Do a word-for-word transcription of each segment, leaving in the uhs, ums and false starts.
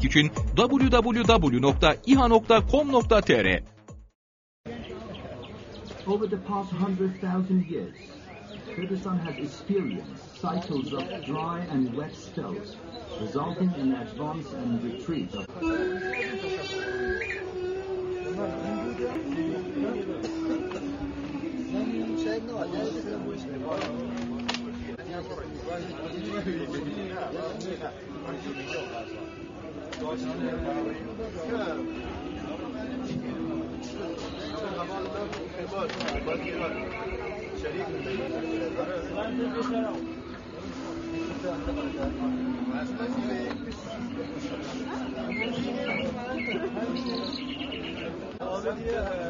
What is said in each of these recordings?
için w w w nokta iha nokta com nokta t r. Over the past hundred thousand years, Kurdistan has experienced cycles of dry and wet spells, resulting in advance and retreat of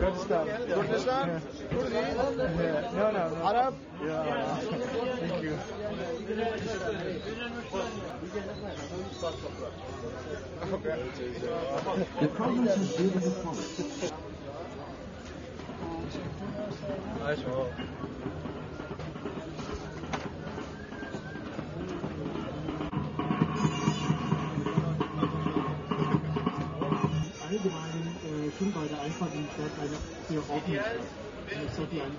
Kurdistan. Kurdistan. Kurdi. No, no, no. Arap. Yeah. Thank you. The province has beautiful forests. Alle gemeinsam äh, sind bei der Einfahrt in die Stadt eine sehr offene Stadt. Eine Stadt, die einen